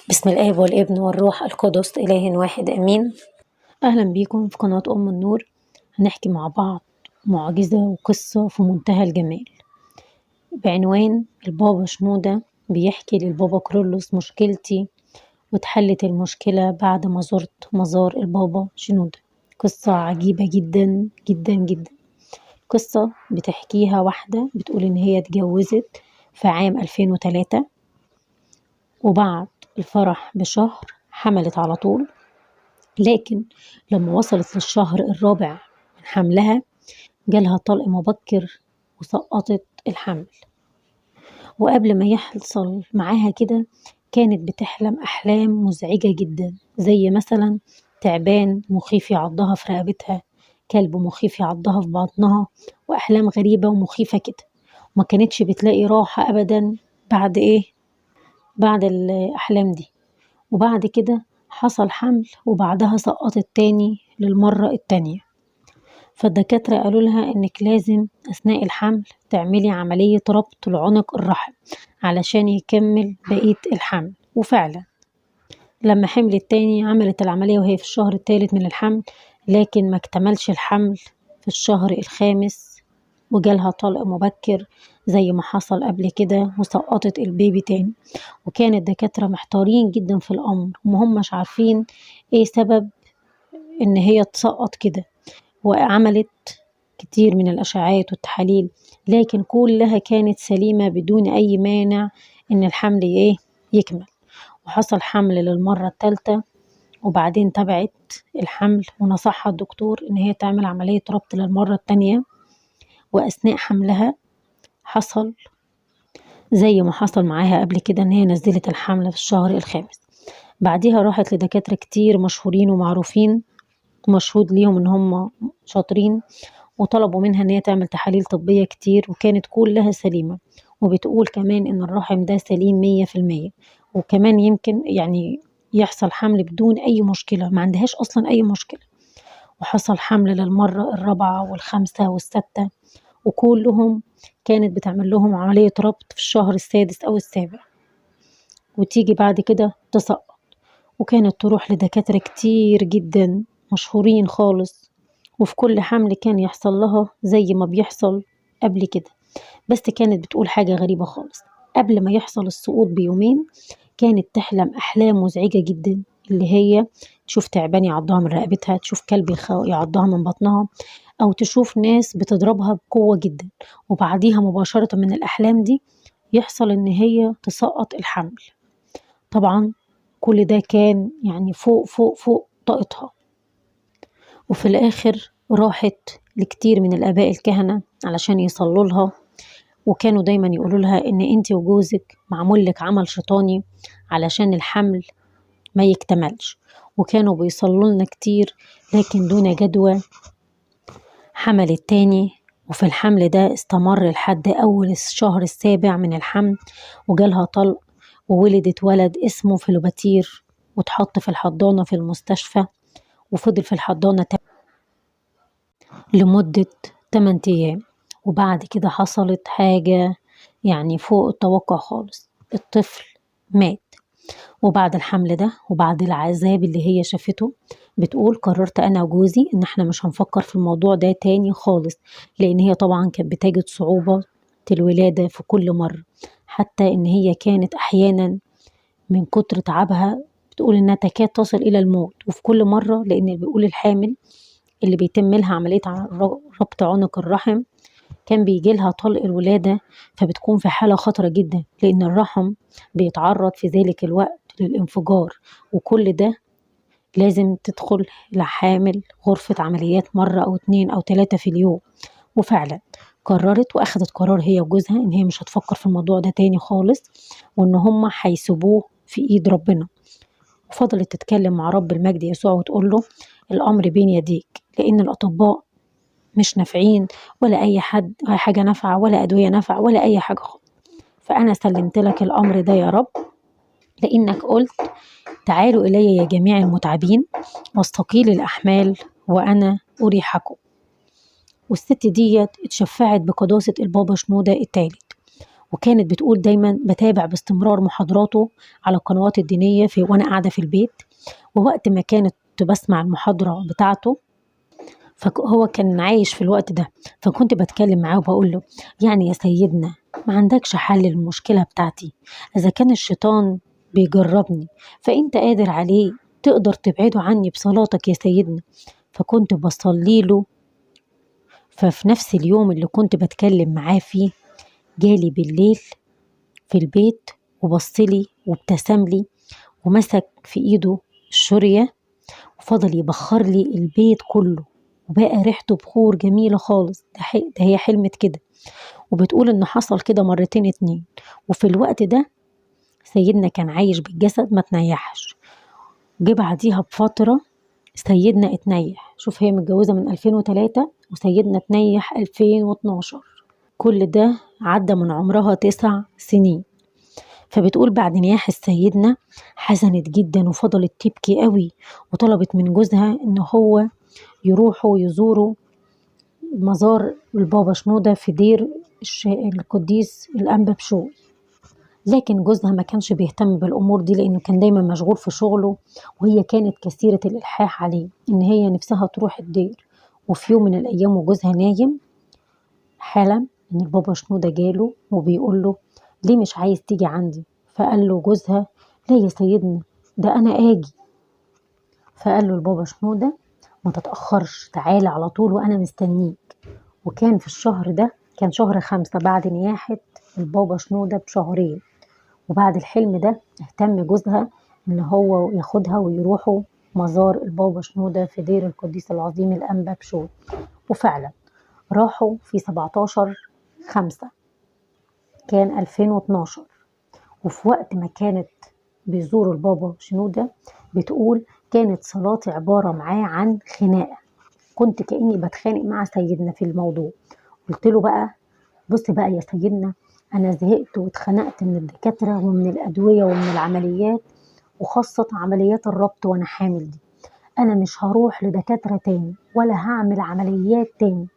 بسم الآب والابن والروح القدس إله واحد آمين. أهلا بيكم في قناة أم النور. هنحكي مع بعض معجزة وقصة في منتهى الجمال بعنوان البابا شنودة بيحكي للبابا كرولوس مشكلتي واتحلت المشكلة بعد ما زرت مزار البابا شنودة. قصة عجيبة جدا جدا جدا. قصة بتحكيها واحدة بتقول إن هي اتجوزت في عام 2003، وبعد الفرح بشهر حملت على طول، لكن لما وصلت للشهر الرابع من حملها جالها طلق مبكر وسقطت الحمل. وقبل ما يحصل معاها كده كانت بتحلم أحلام مزعجة جدا، زي مثلا تعبان مخيف يعضها في رقبتها، كلب مخيف يعضها في بطنها، وأحلام غريبة ومخيفة كده. وما كانتش بتلاقي راحة أبدا بعد إيه؟ بعد الأحلام دي. وبعد كده حصل حمل وبعدها سقطت تاني للمرة التانية. فالدكاترة قالوا لها إنك لازم أثناء الحمل تعملي عملية ربط لعنق الرحم علشان يكمل بقية الحمل. وفعلا لما حملت تاني عملت العملية وهي في الشهر الثالث من الحمل، لكن ما اكتملش الحمل في الشهر الخامس وجالها طلق مبكر زي ما حصل قبل كده وسقطت البيبي تاني. وكان الدكاترة محتارين جدا في الأمر ومهمش عارفين ايه سبب ان هي تسقط كده، وعملت كتير من الأشعاعات والتحاليل لكن كلها كانت سليمة بدون أي مانع ان الحمل ايه يكمل. وحصل حمل للمرة الثالثة، وبعدين تبعت الحمل ونصحها الدكتور ان هي تعمل عملية ربط للمرة التانية. وأثناء حملها حصل زي ما حصل معاها قبل كده ان هي نزلت الحمل في الشهر الخامس. بعديها راحت لدكاترة كتير مشهورين ومعروفين ومشهود ليهم ان هم شاطرين، وطلبوا منها ان هي تعمل تحاليل طبية كتير وكانت كلها سليمة. وبتقول كمان ان الرحم ده سليم 100%، وكمان يمكن يعني يحصل حمل بدون اي مشكلة، ما عندهاش اصلا اي مشكلة. وحصل حمل للمرة الرابعة والخامسة والسادسة، وكلهم كانت بتعمل لهم عملية ربط في الشهر السادس أو السابع، وتيجي بعد كده تسقط. وكانت تروح لدكاترة كتير جدا مشهورين خالص، وفي كل حمل كان يحصل لها زي ما بيحصل قبل كده. بس كانت بتقول حاجة غريبة خالص، قبل ما يحصل السقوط بيومين كانت تحلم أحلام مزعجة جدا، اللي هي تشوف تعبان يعضها من رقبتها، تشوف كلب يعضها من بطنها، أو تشوف ناس بتضربها بقوة جدا. وبعديها مباشرة من الأحلام دي يحصل إن هي تسقط الحمل. طبعا كل ده كان يعني فوق فوق فوق طاقتها. وفي الآخر راحت لكتير من الآباء الكهنة علشان يصلوا لها، وكانوا دايما يقولوا لها إن انتي وجوزك معمول لك عمل شيطاني علشان الحمل ما يكتملش. وكانوا بيصلوا لنا كتير لكن دون جدوى. حملت تاني، وفي الحمل ده استمر لحد أول الشهر السابع من الحمل، وجالها طلق وولدت ولد اسمه فيلوباتير، واتحط في الحضانة في المستشفى، وفضل في الحضانة لمدة 8 أيام. وبعد كده حصلت حاجة يعني فوق التوقع خالص، الطفل مات. وبعد الحمل ده وبعد العذاب اللي هي شافته بتقول قررت أنا وجوزي إن احنا مش هنفكر في الموضوع ده تاني خالص، لأن هي طبعا كانت بتجد صعوبة الولادة في كل مرة، حتى إن هي كانت أحيانا من كتر تعبها بتقول إنها تكاد تصل إلى الموت. وفي كل مرة، لأن بيقول الحامل اللي بيتم لها عملية ربط عنق الرحم كان بيجي لها طلق الولادة، فبتكون في حالة خطرة جدا، لأن الرحم بيتعرض في ذلك الوقت للانفجار، وكل ده لازم تدخل لحامل غرفة عمليات مرة أو 2 أو 3 في اليوم. وفعلا قررت وأخدت قرار هي وجوزها إن هي مش هتفكر في الموضوع ده تاني خالص، وإن هما هيسيبوه في إيد ربنا. وفضلت تتكلم مع رب المجد يسوع وتقول له الأمر بين يديك، لأن الأطباء مش نافعين، ولا أي حد أي حاجة نافعة، ولا أدوية نافعة، ولا أي حاجة خالص. فأنا سلمت لك الأمر ده يا رب، لأنك قلت تعالوا إلي يا جميع المتعبين واستقيل الأحمال وأنا أريحكم. والست ديت اتشفعت بقداسة البابا شنودة الثالث، وكانت بتقول دايما بتابع باستمرار محاضراته على القنوات الدينية في وأنا قاعدة في البيت، ووقت ما كانت بسمع المحاضرة بتاعته فهو كان عايش في الوقت ده، فكنت بتكلم معاه وبقول له يعني يا سيدنا ما عندكش حل للمشكلة بتاعتي؟ إذا كان الشيطان بيجربني فأنت قادر عليه، تقدر تبعده عني بصلاتك يا سيدنا. فكنت بصلي له. ففي نفس اليوم اللي كنت بتكلم معاه فيه جالي بالليل في البيت وبصلي وابتسم لي ومسك في ايده الشورية وفضل يبخر لي البيت كله، وبقى ريحته بخور جميلة خالص. ده هي حلمت كده، وبتقول ان حصل كده مرتين اتنين. وفي الوقت ده سيدنا كان عايش بالجسد ما تنيحش. جه بعديها بفترة سيدنا اتنيح. شوف هي متجوزة من 2003 وسيدنا اتنيح 2012، كل ده عدى من عمرها 9 سنين. فبتقول بعد نياحة سيدنا حزنت جدا وفضلت تبكي قوي، وطلبت من جوزها ان هو يروحوا يزوروا مزار البابا شنودة في دير القديس الأنبا بشوي. لكن جوزها ما كانش بيهتم بالأمور دي لأنه كان دايما مشغول في شغله، وهي كانت كثيرة الإلحاح عليه إن هي نفسها تروح الدير. وفي يوم من الأيام وجوزها نايم حلم إن البابا شنودة جاله وبيقول له ليه مش عايز تيجي عندي؟ فقال له جوزها لا يا سيدنا ده أنا آجي. فقال له البابا شنودة ما تتأخرش، تعالى على طول وأنا مستنيك. وكان في الشهر ده، كان شهر 5 بعد نياحة البابا شنودة بشهرين. وبعد الحلم ده اهتم جوزها ان هو ياخدها ويروحوا مزار البابا شنودة في دير القديس العظيم الأنبا بشوي. وفعلا راحوا في 17/5 كان 2012. وفي وقت ما كانت بيزوروا البابا شنودة بتقول كانت صلاتي عبارة معاه عن خناقة، كنت كأني بتخانق مع سيدنا في الموضوع. قلت له بقى بص بقى يا سيدنا، أنا زهقت واتخنقت من الدكاترة ومن الأدوية ومن العمليات، وخاصة عمليات الربط وأنا حامل دي. أنا مش هروح لدكاترة تاني ولا هعمل عمليات تاني.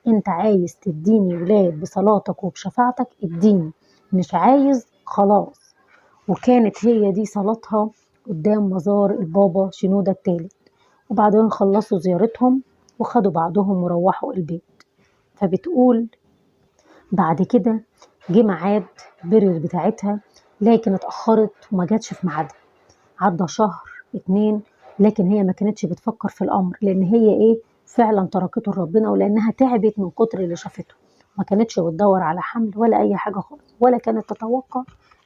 أنت عايز تديني ولاد بصلاتك وبشفاعتك اديني، مش عايز خلاص. وكانت هي دي صلاتها قدام مزار البابا شنودة الثالث. وبعدين خلصوا زيارتهم وخدوا بعضهم وروحوا البيت. فبتقول بعد كده جه ميعاد البريود بتاعتها، لكن اتأخرت وما جاتش في ميعادها. عدى شهر 2، لكن هي ما كانتش بتفكر في الأمر، لأن هي إيه فعلا تركته لربنا، ولأنها تعبت من كتر اللي شافته. ما كانتش بتدور على حمل ولا أي حاجة خالص، ولا كانت تتوقع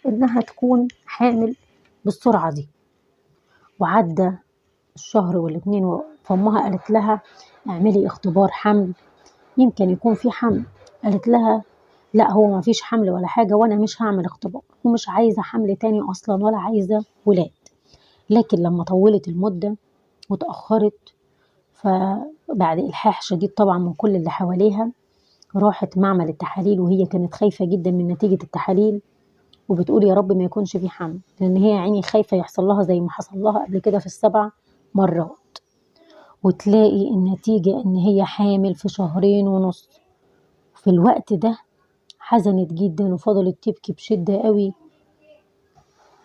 إنها تكون حامل بالسرعة دي. وعدى الشهر والاتنين، فأمها قالت لها اعملي اختبار حمل، يمكن يكون في حمل. قالت لها لا، هو ما فيش حمل ولا حاجة، وأنا مش هعمل اختبار، ومش عايزة حمل تاني أصلا، ولا عايزة ولاد. لكن لما طولت المدة وتأخرت، فبعد إلحاح شديد طبعا من كل اللي حواليها، راحت معمل التحاليل، وهي كانت خايفة جدا من نتيجة التحاليل، وبتقول يا رب ما يكونش في حمل، لأن هي عيني خايفة يحصل لها زي ما حصل لها قبل كده في 7 مرات. وتلاقي النتيجة إن هي حامل في 2.5 شهر. في الوقت ده حزنت جدا وفضلت تبكي بشدة قوي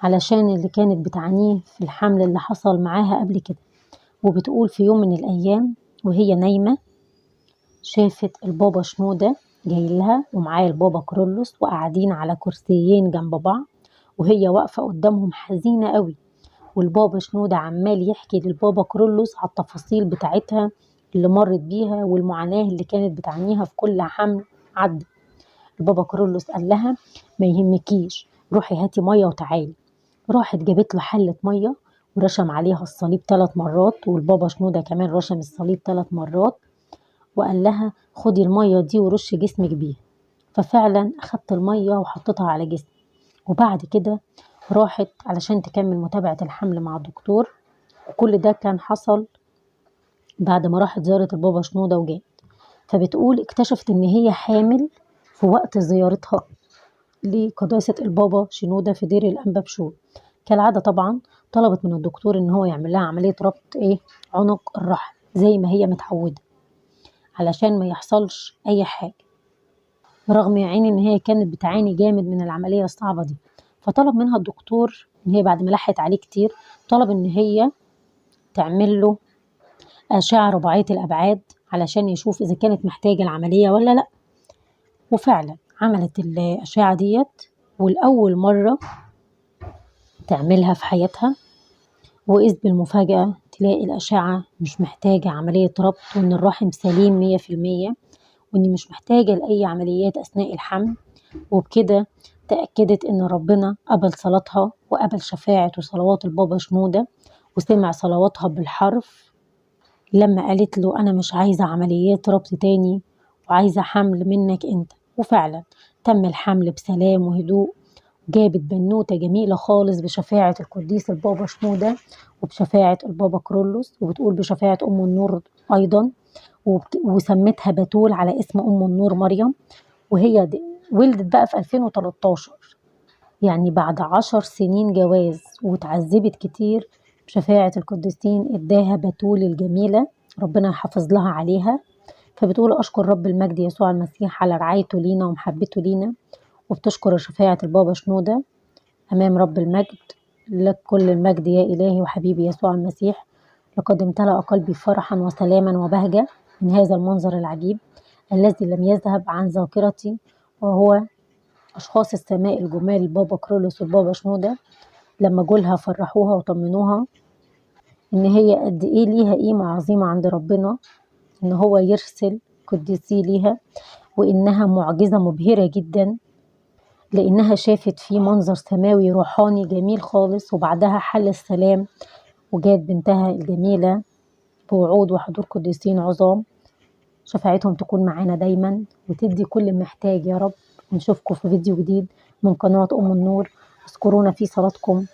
علشان اللي كانت بتعانيه في الحمل اللي حصل معاها قبل كده. وبتقول في يوم من الأيام وهي نايمة شافت البابا شنودة جاي لها ومعاه البابا كرولوس، وقاعدين على كرسيين جنب بعض، وهي واقفة قدامهم حزينة قوي. والبابا شنودة عمال يحكي للبابا كرولوس على التفاصيل بتاعتها اللي مرت بيها والمعاناة اللي كانت بتعانيها في كل حمل عدى. البابا كرولوس قال لها ما يهمكيش، روحي هاتي مية وتعالي. راحت جابت له حلة مية ورشم عليها الصليب 3 مرات، والبابا شنودة كمان رشم الصليب 3 مرات، وقال لها خدي المية دي ورشي جسمك بيها. ففعلا أخدت المية وحطتها على جسمي. وبعد كده راحت علشان تكمل متابعة الحمل مع الدكتور. وكل ده كان حصل بعد ما راحت زيارة البابا شنودة وجات. فبتقول اكتشفت ان هي حامل في وقت زيارتها لقداسة البابا شنودة في دير الأنبا بشوي. كالعادة طبعا طلبت من الدكتور ان هو يعمل لها عملية ربط عنق الرحم زي ما هي متعودة علشان ما يحصلش اي حاجة. برغم يا عيني إن هي كانت بتعاني جامد من العملية الصعبة دي. فطلب منها الدكتور إن هي بعد ما لحت عليه كتير، طلب إن هي تعمل له أشعة رباعية الأبعاد علشان يشوف إذا كانت محتاجة العملية ولا لأ. وفعلا عملت الأشعة ديت، والأول مرة تعملها في حياتها، وإذ بالمفاجأة تلاقي الأشعة مش محتاجة عملية ربط، وإن الرحم سليم 100%، وإن مش محتاجة لأي عمليات أثناء الحمل. وبكده تأكدت إن ربنا قبل صلاتها وقبل شفاعة وصلوات البابا شنودة، وسمع صلواتها بالحرف لما قالت له أنا مش عايزة عمليات ربط تاني وعايزة حمل منك أنت. وفعلا تم الحمل بسلام وهدوء، جابت بنوتة جميلة خالص بشفاعة القديس البابا شنودة وبشفاعة البابا كرولوس، وبتقول بشفاعة أم النور أيضا، وسمتها بتول على اسم أم النور مريم. وهي ولدت بقى في 2013، يعني بعد 10 سنين جواز، وتعذبت كتير. بشفاعة القديسين اداها بتول الجميلة، ربنا يحافظ لها عليها. فبتقول أشكر رب المجد يسوع المسيح على رعايته لينا ومحبته لينا، وبتشكر شفاعة البابا شنودة أمام رب المجد. لك كل المجد يا إلهي وحبيبي يسوع المسيح، لقد امتلأ قلبي فرحا وسلاما وبهجة من هذا المنظر العجيب الذي لم يذهب عن ذاكرتي، وهو أشخاص السماء الجمال البابا كرولوس والبابا شنودة لما جولها فرحوها وطمنوها إن هي قد إيه ليها قيمة عظيمة عند ربنا، إن هو يرسل قديسيه ليها، وإنها معجزة مبهرة جدا لأنها شافت فيه منظر سماوي روحاني جميل خالص. وبعدها حل السلام وجات بنتها الجميلة بوعود وحضور قديسين عظام، شفاعتهم تكون معانا دايما وتدي كل محتاج يا رب. ونشوفكم في فيديو جديد من قناة أم النور. اذكرونا في صلاتكم.